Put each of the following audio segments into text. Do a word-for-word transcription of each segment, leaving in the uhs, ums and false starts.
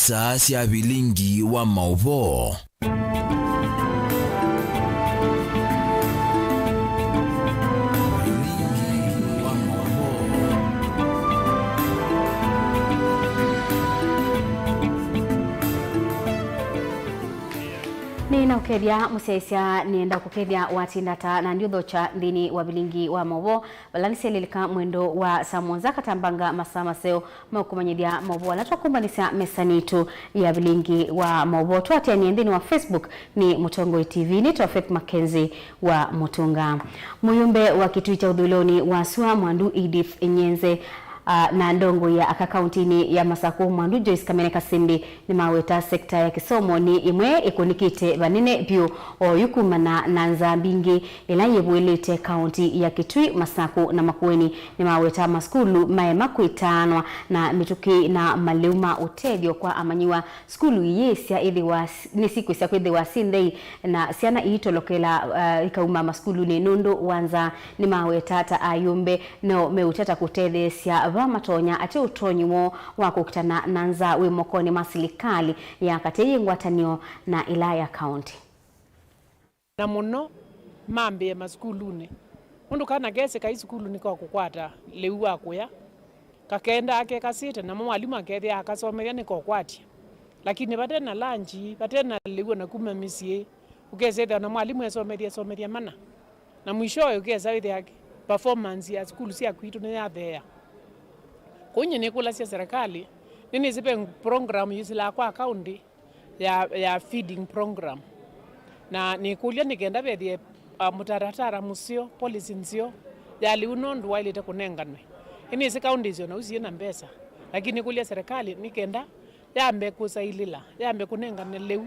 Star sya vilingi wa maũvoo. Nĩnaũkethya mũsyaĩĩsya, nĩenda kũkethya watindata na ndiũthokya nthĩnĩ wa vilingi wa maũvoo, vala nĩsyelelika mwendo wa saa mũonza katambanga masaa maseo ma kũmanyĩthya maũvoo ala twakumbanĩsya mesanĩ yitũ ya vilingi wa maũvoo. Twaatĩanĩe nthĩnĩ wa Facebook nĩ Mũtongoi T V, nĩtawa Faith Mackenzie wa Mũtũnga. Mũyũmbe wa kĩtui kya ũthũĩlonĩ wa sua Mwandu Edith Nyenze, a, na ndongoi ya aka kauntinĩ ya Masakũ Mwandu Joyce Kamene Kasindi nĩmaweta sekta ya kĩsomo nĩ ĩmwe ĩkũnĩkĩte vanene vyũ oyu kumana na nzaa mbingĩ ĩla yĩvũĩlĩte kaunti ya Kitui, Masakũ na Makueni. Nĩmaweta masukulu maema kwĩtaanwa na mĩtũkĩ na malĩu ma ũtethyo kwa amanyĩw'a. Sukulu iiĩsya ĩthĩwa s-, nĩsikwĩsya kwĩthĩwa syĩ nthei na syana iitolokela, uh, ikauma masukulunĩ nũndũ wa nzaa. Nĩmaweta ta ayũmbe no meũtata kũtetheesya va matonya atĩ ũtonyi woo wa kũkitana na nzaa wĩ mokonĩ ma silikalĩ ya katĩ yĩ ngwatanĩo na ĩla ya kaunti. Na mũno mambĩe masukulunĩ, nũndũ kana kesĩ kai sukulunĩ ka kũkwata lĩu wa kũya, kakendaa kekasĩte, namo mwalimũ akethĩa akasomethya nĩkokwatya. Lakini vate na lanji, vate na lĩu ona kuma mĩsyĩ, ũkesethĩa ona mwalimũ esomethya, esomethya mana. Na mwishowe ũkesa wĩthĩa performance ya sukulu sya kwitũ nĩyatheea. Kwoou nyie nĩkũlasya serikali, nĩnĩsĩ ve program yĩsĩlaa kwa kaunti, ya, ya feeding program. Na nĩkũlya nĩ kenda vethĩe, ah, mũtaratara mũseo, policy nzeo ya lĩu nũndũ waĩlĩte kũnenganwe. Nĩnĩsĩ counties o nau syĩ na mbesa, lakini nĩkũlya serikali nĩ kenda yambe kũsailĩla, yambe kũnengane lĩu.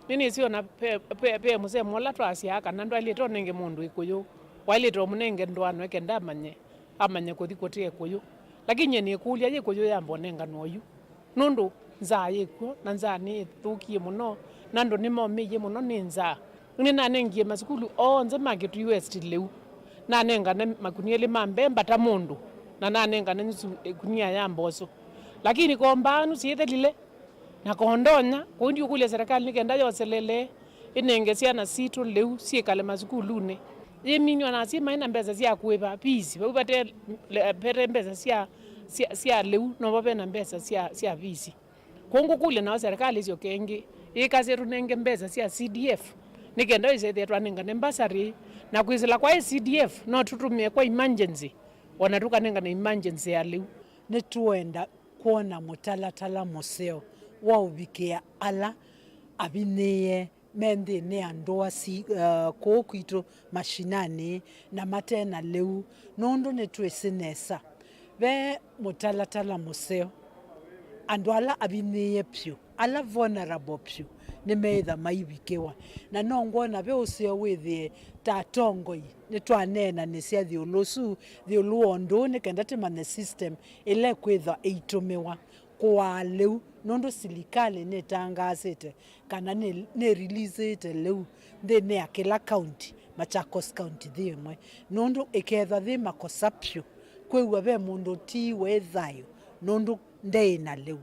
Nĩnĩsĩ ona ve, ve, ve mũsemo ũla twasyaa kana ndwaĩlĩte ũnenge mũndũ ĩkũyũ, waĩlĩte ũmũnenge ndũano ĩ kenda amanye, amanye kũthi kũtĩa ĩkũyũ. Lakini nyie nĩkũlya yĩ ĩkũyũ yamba ũnenganwa oyu. Nũndũ nzaa yĩ kw'o, na nzaa nĩthũkie mũno, na andũ nĩmomĩie mũno nĩ nzaa. Nĩnanengie masukulu onthe ma Kitui West lĩu. Nanengane makunia elĩ ma mbee mbata mũndũ, na nanengane nusu ĩkunia ya mboso. Lakini kombaa nu syĩthelile, na kondonya, kwoou ndiũkũlya serikali nĩ kenda yoselelee, ĩnenge syana sitũ lĩu syĩkale masukulunĩ. Yĩminwa na asyai maĩ na mbesa sya kũĩva fees, vau vate, vate mbesa sya, sya, sya lĩu, novo ve na mbesa sya, sya fees. Kwoou ngũkũlya nao serikali ĩsyoke ĩngĩ, yĩkase tũnenge mbesa sya C D F, nĩ kenda ĩsethĩe twanengane bursary, na kwĩsĩla kwa C D F, no tũtũmĩe kwa emergency, ona tũkanengane emergency ya lĩu. Nĩtũenda kwona mũtalatala mũseo wa ũvikĩa ala avinyĩĩe me nthĩnĩ ya ndũa si, uh, kũũ kwitũ mashinani na mate na lĩu, nũndũ nĩtwĩsĩ nesa ve mũtalatala mũseo. Andũ ala avinyĩĩe vyũ, ala vulnerable vyũ, nĩmeĩtha maivikĩwa. Na no ngwona ve ũseo wĩthĩe ta atongoi nĩtwaneenanĩsya ĩũlũ ũsu, ĩũlũ wa ũndũ ũũ, nĩ kenda tũmanye system ĩla ĩkwĩthwa ĩitũmĩwa kũaa lĩu, nũndũ silikalĩ nĩtangaasĩte kana nĩ, nĩreleasĩte lĩu nthĩnĩ ya kĩla kaunti, Machakos County yĩ ĩmwe, nũndũ ĩkethwa yĩ makosa vyũ kwĩw'a ve mũndũ ũtiiwe ĩ thayũ nũndũ ndeĩ na lĩu.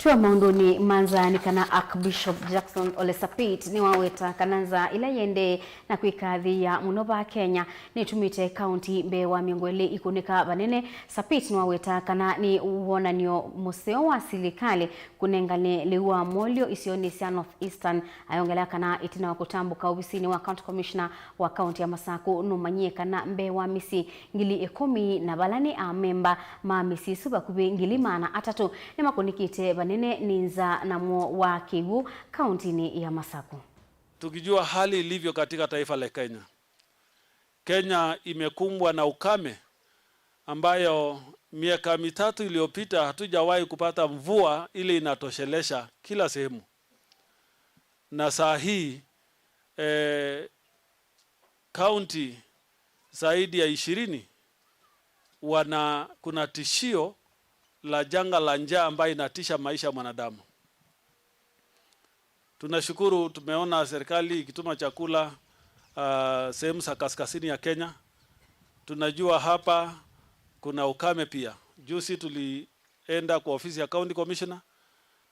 Twĩ o maũndũnĩ ma nzaa nĩ kana Archbishop Jackson Ole Sapit nĩwaweta kana nzaa ĩla yĩendee na kwĩkathĩĩa mũno vaa Kenya nĩtumĩte kaunti mbee wa mĩongo ĩlĩ ikũnĩka vanene. Sapit nĩwaweta kana nĩ wonany'o mũseo wa silikalĩ kũnengane lĩu wa molyo isionĩ sya North Eastern. Ayongelea kana ĩtina wa kũtambũka ovisinĩ wa County Commissioner wa kaunti ya Masakũ nũmanyie kana mbee wa mĩsyĩ ngili ĩkũmi na vala nĩ amemba ma mĩsyĩ ĩsu vakuvĩ ngili maana atatũ nĩmakũnĩkĩte vanene nĩ nzaa na mwoo wa kĩw'ũ kauntinĩ ya Masakũ. Tukijua hali ilivyo katika taifa la Kenya, Kenya imekumbwa na ukame ambayo miaka mitatu iliyopita hatujawahi kupata mvua ile inatoshelesha kila sehemu. Na saa hii, eh, kaunti zaidi ya ishirini wana, kuna tishio la janga la njaa ambayo inatisha maisha ya mwanadamu. Tunashukuru, tumeona serikali ikituma chakula, ah, sehemu za kaskazini ya Kenya. Tunajua hapa Kuna ukame pia. Juzi tulienda kwa ofisi ya County Commissioner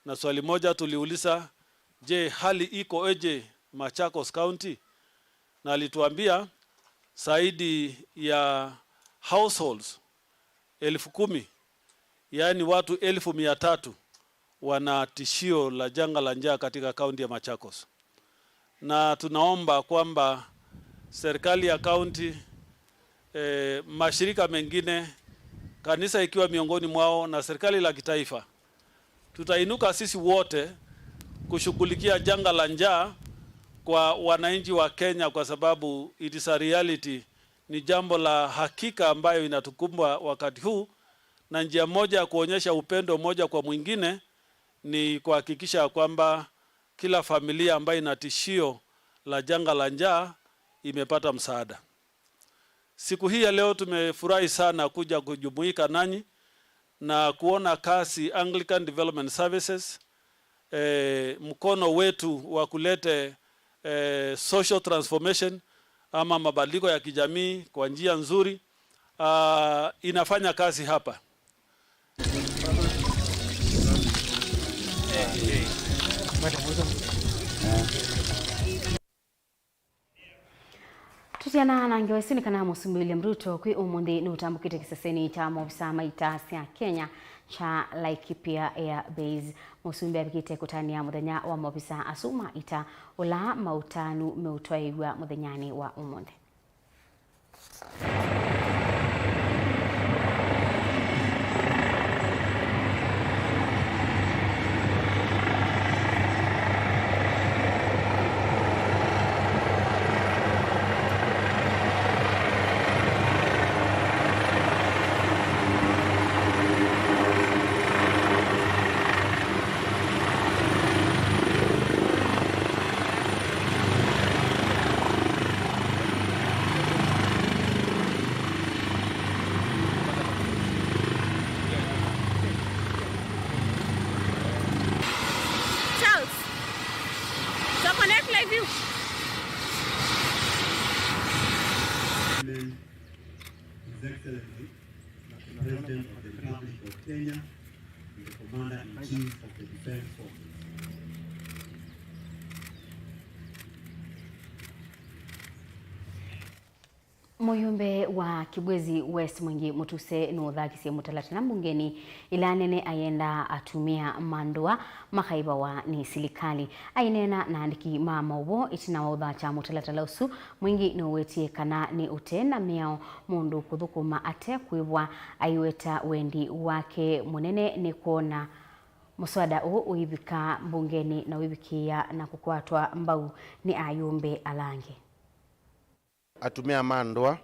na swali moja tuliuliza, "Je, hali iko eje Machakos County?" Na alituambia zaidi ya households elfu kumi, yaani watu elfu mia tatu wana tishio la janga la njaa katika kaunti ya Machakos. Na tunaomba kwamba serikali ya kaunti, eh, mashirika mengine, kanisa ikiwa miongoni mwao, na serikali la kitaifa, tutainuka sisi wote kushughulikia janga la njaa kwa wananchi wa Kenya, kwa sababu it is a reality, ni jambo la hakika ambayo inatukumba wakati huu, na njia moja ya kuonyesha upendo moja kwa mwingine ni kuhakikisha kwamba kila familia ambayo ina tishio la janga la njaa imepata msaada. Siku hii ya leo tumefurahi sana kuja kujumuika nanyi na kuona kazi Anglican Development Services, eh, mkono wetu wa kulete, eh, social transformation ama mabadiliko ya kijamii kwa njia nzuri, ah, inafanya kazi hapa. Tũtiana na ngewa isu nĩ kana Mũsumbĩ William Ruto kwĩ ũmũnthĩ nũtambũkĩte kĩsesenĩ kya maovisa ma ita sya Kenya kya Laikipia Air Base. Mũsumbĩ avikĩte kũtanĩa mũthenya wa maovisa asu ma ita ũla maũtanu meũtwaĩw'a mũthenyanĩ wa ũmũnthĩ. Charles, so connect live view. His Excellency, the President of the Republic of Kenya, and the Commander-in-Chief of the Defense Forces. Mũyũmbe wa Kibwezi West Mwingi Mutuse nũthakisye mũtalatala mbungenĩ ĩla nene ayenda atumĩa ma ndũa makaĩvawa nĩ silikalĩ. Aineena na andĩki ma maũvoo ĩtina wa ũthakya mũtalatala ũsu, Mwingi nũwetie kana nĩ ũte na mĩao mũndũ kũthũkũma ate kwĩvwa. Aiweta wendi wake mũnene nĩ kwona mũswada ũũ ũivika mbungenĩ na ũivikĩĩa na kũkwatwa mbau nĩ ayũmbe ala angĩ. Atumĩa ma ndũa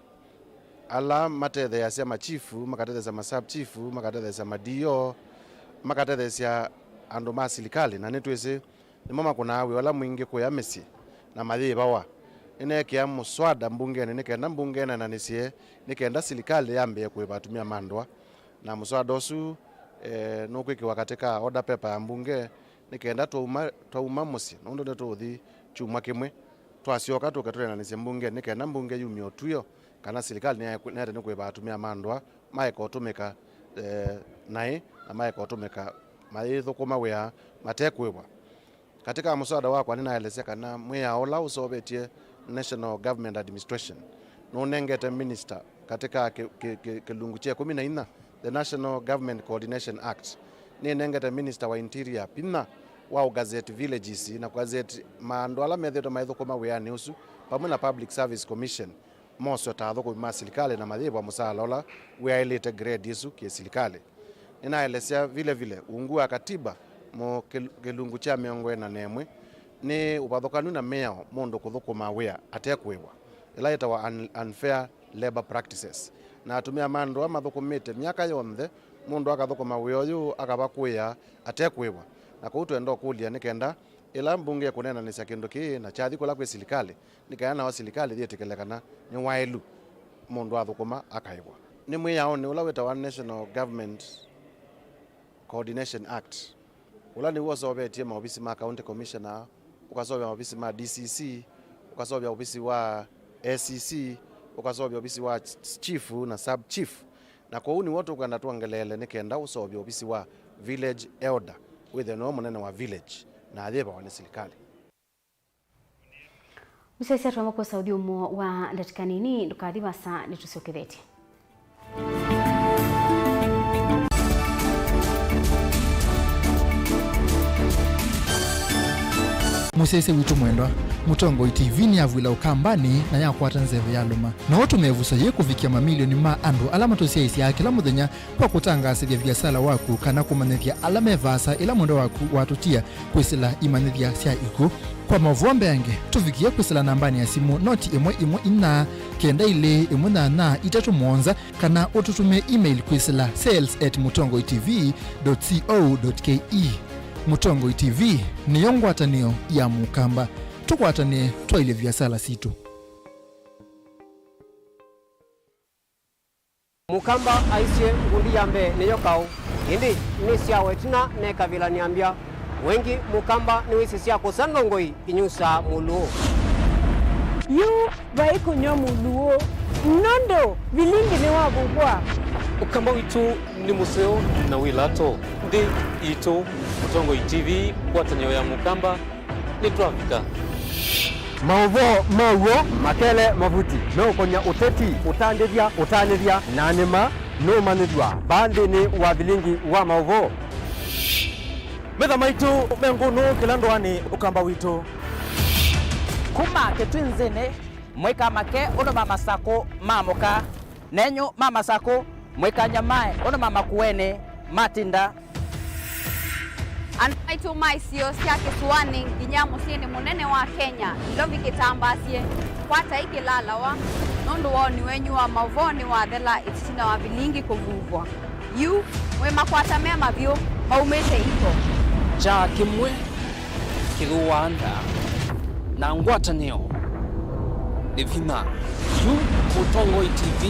ala matetheeasya machifu, makatetheesya masub chifu, makatetheesya ma D O, makatetheesya andũ ma silikalĩ, na nĩtwĩsĩ nĩmo makũnaa wĩa ũla mwingĩ kũya mĩsyĩ na mayĩvawa. Nĩneekĩa mũswada mbungenĩ nĩ kenda mbunge ĩneenanĩsye nĩ kenda silikalĩ yambĩĩe kũĩva atumĩa ma ndũa. Na mũswada ũsu, eh, nũkwĩkĩwa katĩ ka order paper ya mbunge nĩ kenda twauma, twauma mũsyĩ, nũndũ nĩtũũthi kyumwa kĩmwe, twasyoka tũke tũneenanĩsye mbunge nĩ kenda mbunge yumye ũtw'ĩo kana silikalĩ nĩyaete nĩ kũĩva atumĩa ma ndũa maeka ũtũmĩka, eh, naĩ na maeka ũtũmĩka mayĩthũkũma wĩa mate kũĩvwa. Katĩ ka mũswada wakwa nĩnaelesya kana mwĩao ũla ũseũvĩtye National Government Administration nũnengete minister katĩ ka kĩ-, kĩ-, kĩ-, kĩlungu kya ĩkũmi na inya, the National Government Coordination Act, nĩnengete minister wa interior vinya wa ũgazeti villages na kũgazeti maandũ ala methĩĩtwe maithũkũma wĩanĩ ũsu vamwe na Public Service Commission moswe ta athũkũmi ma silikalĩ na mayĩvwa mũsaala ũla wĩaĩlĩte grade ĩsu kĩ-silikalĩ. Nĩnaelesya vile vile ungu wa katiba mo kĩl-, kĩlungu kya mĩongo ĩna na ĩmwe nĩ ũvathũkanu na mĩao mũndũ kũthũkũma wĩa ate kũĩvwa, ĩla yĩtawa un-, unfair labor practices. Na atumĩa ma ndũa mathũkũmĩte myaka yonthe, mũndũ akathũkũma wĩa ũyũ akava kũĩa ate kũĩvwa. Na kwoou twenda ũkũlya nĩ kenda ĩla mbunge ĩkũneenanĩsya kĩndũ kĩĩ na kyathi kũla kwĩ silikalĩ, nĩ kana nayo silikalĩ yĩtĩkĩle kana nĩ waĩlu mũndũ athũkũma akaĩvwa. Nĩ mwĩaonĩ ũla wĩtawa National Government Coordination Act, ũla nĩw'o ũseũvĩtye maovisi ma County Commissioner, ũkaseũvya maovisi ma D C C, ũkaseũvya ovisi wa A C C, ũkaseũvya ovisi wa ch-, chief na sub chief. Na kwoou nĩw'o tũkwenda twongeleele nĩ kenda ũseũvye ovisi wa village elder wĩthĩwe nĩwe mũnene wa village na ayĩvawa nĩ silikalĩ. Mũsyaĩĩsya, twamakũsa ũthyũmũo wa ndatĩka nini, ndũkathi vaasa, nĩtũsyokethetye. Mũsyaĩĩsya witũ mwendwa, Mũtongoi T V nĩyavw'ĩla Ũkambanĩ na yakwata nzeve yalũma. No ũtũme ĩvuso yĩĩ kũvikĩa mamilioni ma andũ ala matũsyaĩĩsyaa kĩla mũthenya kwa kũtangaasĩthya viasala waku kana kũmanyĩthya ala me vaasa ĩla mwendwa waku watũtia kwĩsĩla imanyĩthya sya ikw'ũ. Kwa maũvoo mbeange, tũvikĩe kwĩsĩla nambanĩ ya simũ noti ĩmwe ĩmwe inya kenda ilĩ ĩmwe nyanya itatũ mũonza, kana ũtũtũmĩe email kwĩsĩla sales at mũtongoi T V dot co dot K E. Mũtongoi T V nĩyo ngwatanĩo ya Mũkamba. Tũkwatanĩe twaĩlye viasala sitũ. Mũkamba aisye, ngundi ya mbee nĩyo kaũ, ĩndĩ nĩ sya wetina ne kavĩla nĩambya. Wengi Mũkamba nĩwĩsĩ sya kũsa ndongoi inyusaa mũlũũ. Yu vai kũnyw'a mũlũũ, nũndũ vilingi nĩwavuvwa. Ũkamba witũ nĩ mũseo na wĩ lato. Nthĩ yitũ, Mũtongoi T V, ngwatanĩo ya Mũkamba. Nĩtwavika. Maũvoo ma w'o makele mavuti meũkonya ũteti, ũtandĩthya, ũtanĩthya, na nĩma nũũmanyĩthw'a vaa nthĩnĩ wa vilingi wa maũvoo. Metha maitũ me ngũnũ kĩla ndũanĩ Ũkamba witũ. Kuma Kĩtwinzĩnĩ, mwĩkamake ũndũ ma Masakũ maamũka. Nenyu ma Masakũ, mwĩkanyamae ũndũ ma Makueni matinda. Andũ maitũ ma isio sya kĩsũanĩ nginya mũsyĩnĩ mũnene wa Kenya, Nairobi kĩtambaasye, kwatai kĩlalawa, nũndũ woni wenyu wa maũvoo nĩwathela ĩtina wa vilingi kũvuvwa. Yu, mwĩ makwata me mavyũ, maumĩte iko. Kyaa kĩmwe kĩthũaa nda, na ngwatanĩo nĩ vinya. Yu Mũtongoi T V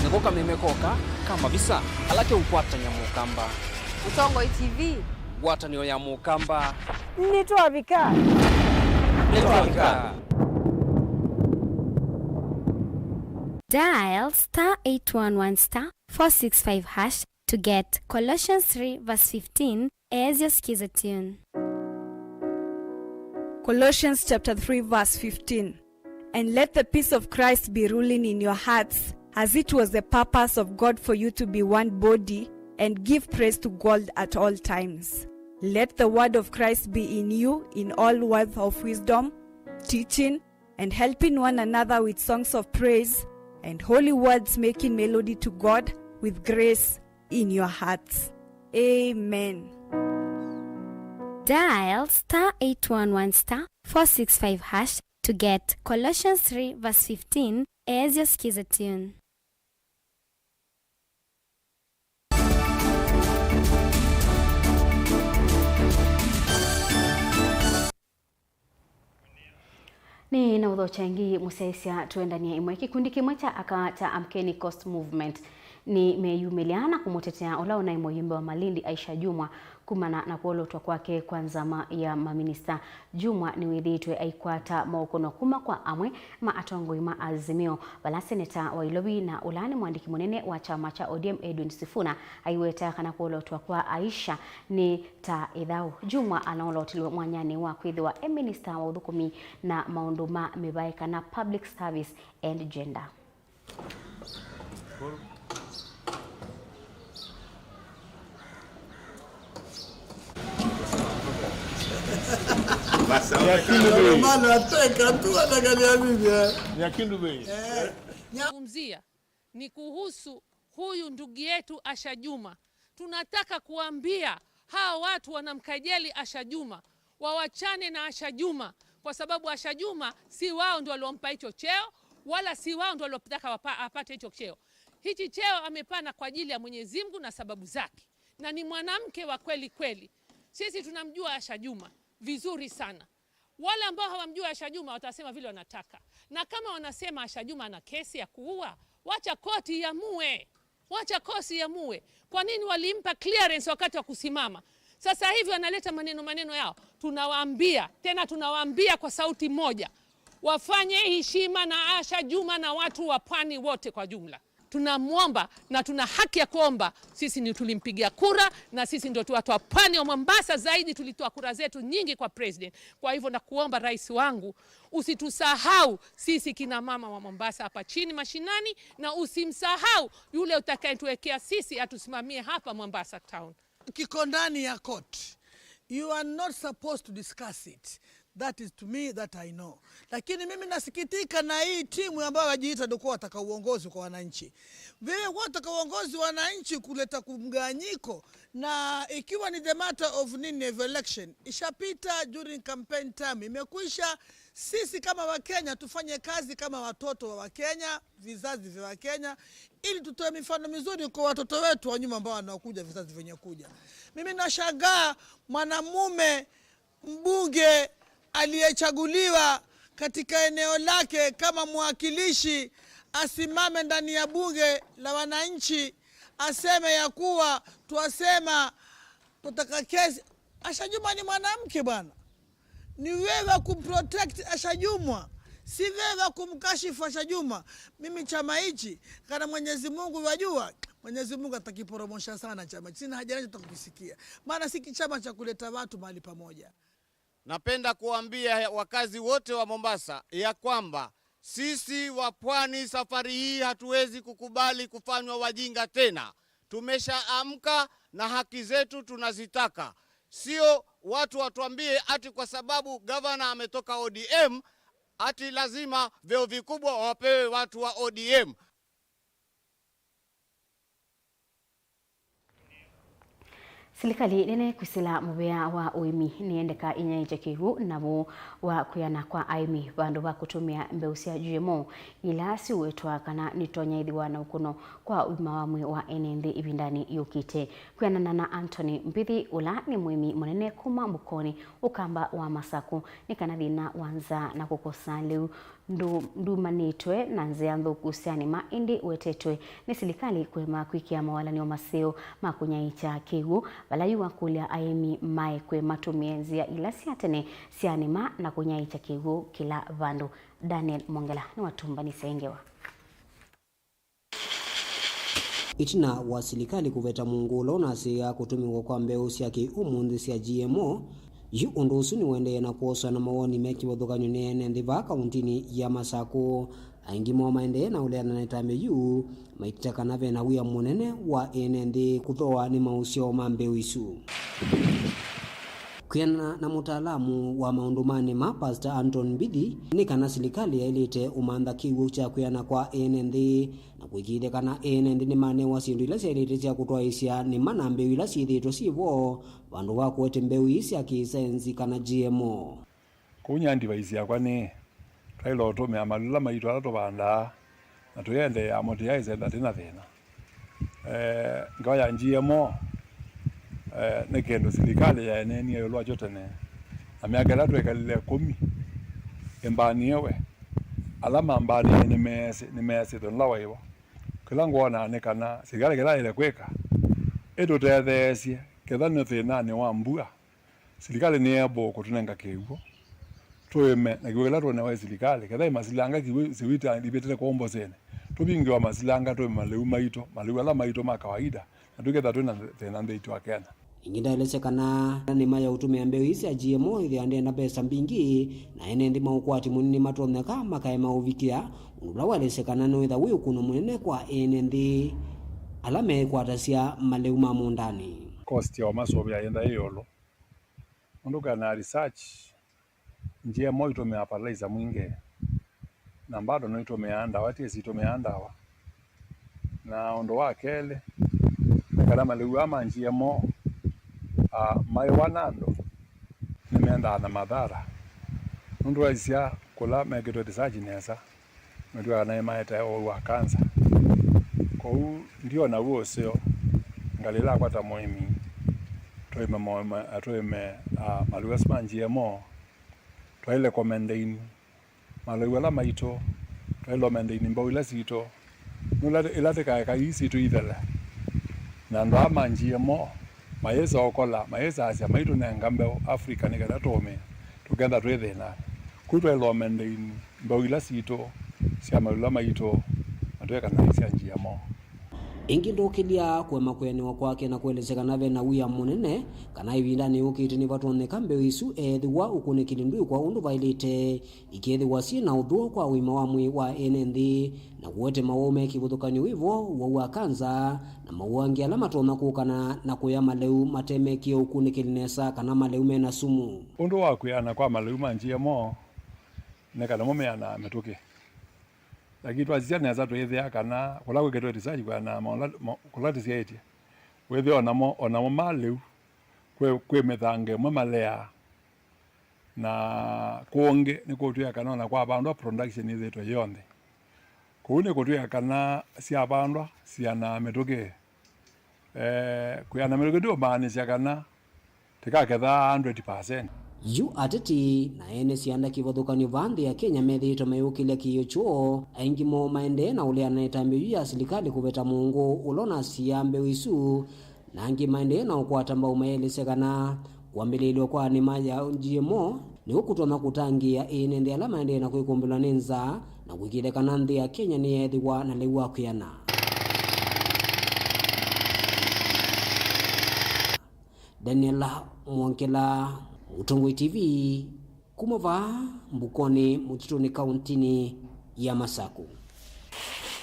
nĩko kameme koka ka mavisa ala keũkwatany'a Mũkamba. Mũtongoi T V. Ngwatanĩo ya Mũkamba. Nĩtwavika. Nĩtwavika. Dial star eight one one star four six five hash to get Colossians three verse fifteen as your skiza tune. Colossians chapter three verse fifteen. And let the peace of Christ be ruling in your hearts, as it was the purpose of God for you to be one body, and give praise to God at all times. Let the word of Christ be in you in all words of wisdom, teaching, and helping one another with songs of praise and holy words, making melody to God with grace in your hearts. Amen. Dial star eight one one star four six five hash to get Colossians three verse fifteen as your skiza tune. Nĩ na ũthokya ĩngĩ mũsyaĩĩsya tũendany'a ĩmwe. Kĩkundi kĩmwe kya aka kya Amkeni Coast Movement nĩmeyumĩlya na kũmũtetea ũla ũnaĩ mũyumbe wa Malindi, Aisha Jumwa, kumana na kwolotwa kwake kwa nzama ya maminista. Jumwa nĩwĩthĩĩtwe aikwata maũkũno kuma kwa amwe ma atongoi ma Azimio, vala seneta wa Ilovi na ũla nĩ mwandĩki mũnene wa kyama kya O D M Edwin Sifuna aiweta kana kwolotwa kwa Aisha nĩ ta ĩthaũ. Jumwa anoolotilwe mwanyanĩ wa kwĩthĩwa e minista wa ũthũkũmi na maũndũ ma mĩvaĩ kana public service and gender. Hermano, ateka tu, anagalia mimi, eh. Nyakindu Bay. Eh. Zungumzia ni kuhusu huyu ndugu yetu Asha Juma. Tunataka kuambia hawa watu wanamkejeli Asha Juma, wawachane na Asha Juma, kwa sababu Asha Juma si wao ndio waliompa hicho cheo, wala si wao ndio waliotaka wapa-, apate hicho cheo. Hichi cheo amepana kwa ajili ya Mwenyezi Mungu na sababu zake, na ni mwanamke wa kweli kweli. Sisi tunamjua Asha Juma vizuri sana. Wale ambao hawamjua Asha Juma watasema vile wanataka. Na kama wanasema Asha Juma ana kesi ya kuua, wacha koti iamue. Wacha koti iamue. Kwa nini walimpa clearance wakati wa kusimama? Sasa hivi wanaleta maneno, maneno yao. Tunawaambia, tena tunawaambia kwa sauti moja, wafanye heshima na Asha Juma na watu wa Pwani wote kwa jumla. Tunamwomba na tuna haki ya kuomba. Sisi ni tulimpigia kura, na sisi ndio watu wa pwani wa Mombasa zaidi, tulitoa kura zetu nyingi kwa president. Kwa hivyo nakuomba, rais wangu, usitusahau sisi kina mama wa Mombasa hapa chini mashinani, na usimsahau yule utakayetuwekea sisi atusimamie hapa Mombasa town. Kiko ndani ya court. You are not supposed to discuss it. That is to me that I know. Lakini mimi nasikitika na hii timu ambayo wajiita ndio kuwa wataka uongozi kwa wananchi. Wewe wataka uongozi wa wananchi kuleta kumganyiko, na ikiwa ni the matter of nini, of election, ishapita during campaign time, imekwisha. Sisi kama Wakenya tufanye kazi kama watoto wa Wakenya, vizazi vya Wakenya, ili tutoe mifano mizuri kwa watoto wetu wa nyuma ambao wanaokuja, vizazi vyenye kuja. Mimi nashangaa mwanamume mbunge aliyechaguliwa katika eneo lake kama mwakilishi asimame ndani ya bunge la wananchi, aseme ya kuwa twasema tutaka kesi. Asha Juma ni mwanamke bwana. Ni wewe kumprotect Asha Jumwa, si wewe kumkashifu Asha Jumwa. Mimi chama hichi, kana Mwenyezi Mungu wajua, Mwenyezi Mungu atakiporomosha sana chama. Sina haja nacho, tutakukisikia. Maana si chama cha kuleta watu mahali pamoja. Napenda kuambia wakazi wote wa Mombasa ya kwamba sisi wa pwani safari hii hatuwezi kukubali kufanywa wajinga tena. Tumeshaamka na haki zetu tunazitaka. Sio watu watuambie ati kwa sababu gavana ametoka O D M, ati lazima vyeo vikubwa wapewe watu wa O D M. Silikalĩ nene kwĩsĩla mũvea wa ũĩmi nĩyendeka ĩnyaĩĩkye kĩw'ũ na vũũ wa kwĩana kwa aĩmi vandũ va kũtũmĩa mbeũ sya G M O ila siũĩtwa kana nitonya ĩthĩwa na ũkũno kwa ũima wa mwĩĩ wa ene nthĩ ĩvindanĩ yũkĩte. Kwĩanana na Anthony Mbithi, ũla nĩ mũĩmi mũnene kuma Mbukoni, Ũkamba wa Masakũ, nĩ kana thĩna wa nzaa na kũkosa lĩu ndu-, ndumanĩtwe na nzĩa nthũku sya nĩma, ĩndĩ ũetetwe nĩ silikalĩ kũema kwĩkĩa mawalany'o maseo ma kũnyaĩĩkya kĩw'ũ, vala yu wakũlya aĩmi maekwe matũmĩe nzĩa ila sya tene sya nĩma na kũnyaĩĩkya kĩw'ũ kĩla vandũ. Daniel Mongela nĩwatũmbanĩsya ĩ ngewa. Ĩtina wa silikalĩ kũveta mũungu ũla ũnasĩĩa kũtũmĩwa kwa mbeũ sya kĩ-ũmũnthĩ sya G M O, yu ũndũ ũsu nĩũendee na kwoswa na mawoni me kĩvathũkany'o nĩ ene nthĩ vaa kauntinĩ ya Masakũ. Aingĩ moo maendee na ũleana na ĩtambya yu, maitĩta kana ve na wia mũnene wa ene nthĩ kũthooa nĩ maũsyao ma mbeũ isu. Kwĩanana na mũtaalamu wa maũndũ ma nĩma, Pastor Anton Mbithi, nĩ kana silikalĩ yaĩlĩte ũmantha kĩw'ũ kya kwĩana kwa ene nthĩ na kũĩkĩĩthya kana ene nthĩ nĩmanewa syĩndũ ila syaĩlĩte sya kũtwaĩĩsya nĩma na mbeũ ila syĩthĩĩtwe syĩ vo, vandũ va kũete mbeũ ii sya kĩsaenzi kana G M O. Kwoou nyie advice yakwa nĩ, twaĩle ũtũmĩa malũa maitũ ala tũvandaa, na tũiendeea mũtĩ yaĩsentha tĩ na thĩna. Eh, ngewa ya G M O, eh, nĩ kĩndũ silikalĩ yaeneenie ĩũlũ wakyo tene, na myaka ĩla twekalile ĩkũmi ĩmbanĩe we, ala mambanĩe nĩmeesĩ, nĩmeesĩ thĩna ũla waĩ vo. Kĩla ngwonaa nĩ kana silikalĩ kĩla yaĩle kwĩka, ĩtũtetheesye, ketha nĩ thĩnanĩ wa mbua, silikalĩ nĩ able kũtũnenga kĩw'ũ tũĩme, na kĩw'ũ kĩla tũnewa nĩ silikalĩ, ketha ĩ masilanga kĩw'ũ siwita ivĩtĩte kwa ũmbosenĩ, tũvingĩwa masilanga tũĩme malĩu maitũ, malĩu ala maitũ ma kawaida, na tũketha twĩ na thĩna nthĩ itũ wa Kenya. Ĩngĩ ndaelesya kana nĩma ya ũtũmĩa mbeũ ii sya G M O ĩthĩa ndĩenda mbesa mbingĩ, na ene nthĩ ma ũkwati mũnini matonyeka makaema ũvikĩa, ũndũ ũla waelesya kana nĩwĩtha wĩ ũkũno mũnene kwa ene nthĩ ala meĩkwatasya malĩu ma mũũndanĩ. Cost ya ũmasũvĩa yĩenda ĩ ĩũlũ. Nũndũ kana research, G M O itũmĩaa fertilizer mwingĩ, na bado no itũmĩaa ndawa, ti ĩsi itũmĩaa ndawa. Na ũndũ wa kelĩ, nĩ kana malĩu aa ma G M O, a, maĩwa na andũ, nĩmendaa na mathara. Nũndũ waisya kũla mekĩtwe research nesa, Nĩtwĩaa kana nĩmaetae ũwau wa kanza. Kwoou ndiona w'o ũseo ngalĩ ĩla yakwa ta mũĩmi tũĩme mo-, ma-, tũĩme, ah, malĩu asu ma G M O, twaĩlekomendeini malĩu ala maitũ, twaĩlomendeini mbeũ ila sitũ, nũndũ ĩla tĩkaeka ii sitũ ithele. Na andũ aa ma G M O mayĩsa ũkola, mayĩsa asya maitũnenga mbeũ Africa nĩ kenda tũũmĩe, tũkenda twĩ thĩnanĩ. Kwoou twaĩlomendeini mbeũ ila sitũ sya malĩu ala maitũ, na Tweka na sya G M O. Ĩngĩ ndũkĩlya kũema kwĩanĩwa kwake na kũelesya kana ve na wia mũnene kana ĩvindanĩ yũkĩte nĩvatonyeka mbeũ isu eethĩwa ũkunĩkĩli ndwĩkwa ũndũ vaĩlĩte, ikethĩwa syĩ na ũthũo kwa ũima wa mwĩĩ wa ene nthĩ, na kũete mawau me kĩvathũkany'o wĩvo, ũwau wa kanza, na mawau angĩ ala matonya kũkana na kũya maleu mate mekĩe ũkunĩkĩli nesa kana maleu me na sumu. Ũndũ wa kwĩana kwa maleu ma G M O nĩ kana mo meanaa mĩtũkĩ. Lakini twasisya nesa twĩthĩa kana kũla kwĩkĩtwe research kwĩanaa ma ũla, ma, kũla tũsyaĩtye, wĩthĩa onamo, onamo maleu kwĩ, kwĩ mĩthanga ĩmwe maleaa. Na kũngĩ nĩ kũtwĩa kana ona kwavandwa production yĩthĩĩtwe yonthe. Kũu nĩ kũtwĩa kana syavandwa sianaa mĩtũkĩ. Eh, kwĩana mĩtũkĩ ndĩũmaanisya kana tĩkaketha hundred percent. Yu ateti na ene syanda kĩvathũkany'o vaa nthĩ ya Kenya methĩĩtwe mayũkĩlya kĩĩo kyoo, aingĩ moo maendee na ũleana na ĩtambya yu ya silikalĩ kũveta mũngũ ũla ũnasiaa mbeũ isu, na angĩ maendee na ũkwata mbau mayelesya kana kwambĩlĩĩlw'a kwa nĩma ya G M O nĩw'o kũtonya kũtangĩĩa ene nthĩ ala maendee na kwĩkũmbĩlwa nĩ nzaa na kũĩkĩĩthya kana nthĩ ya Kenya nĩyeethĩwa na lĩu wa kwĩana. Daniel Mwongela, Mũtongoi T V, kuma vaa Mbukoni Mũtitũnĩ kauntinĩ ya Masaku.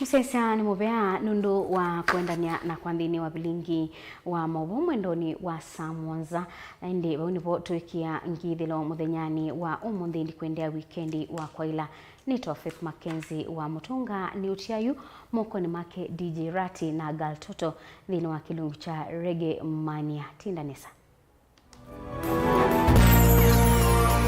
Mũsyaĩĩsya nĩ mũvea nũndũ wa kũendany'a nakwa nthĩnĩ wa vilingi wa maũvoo mwendonĩ wa saa mũonza. Na ĩndĩ vau nĩvo twĩkĩa ngithĩlo mũthenyanĩ wa ũmũnthĩ. Ndikwendeea wikendi wa kwaĩla. Nĩtawa Faith Mackenzie wa Mũtũnga, nĩ ũtia yu mokonĩ make D J Rati na Gal Toto nthĩnĩ wa kĩlungu kya Reggae Mania. Tinda nesa.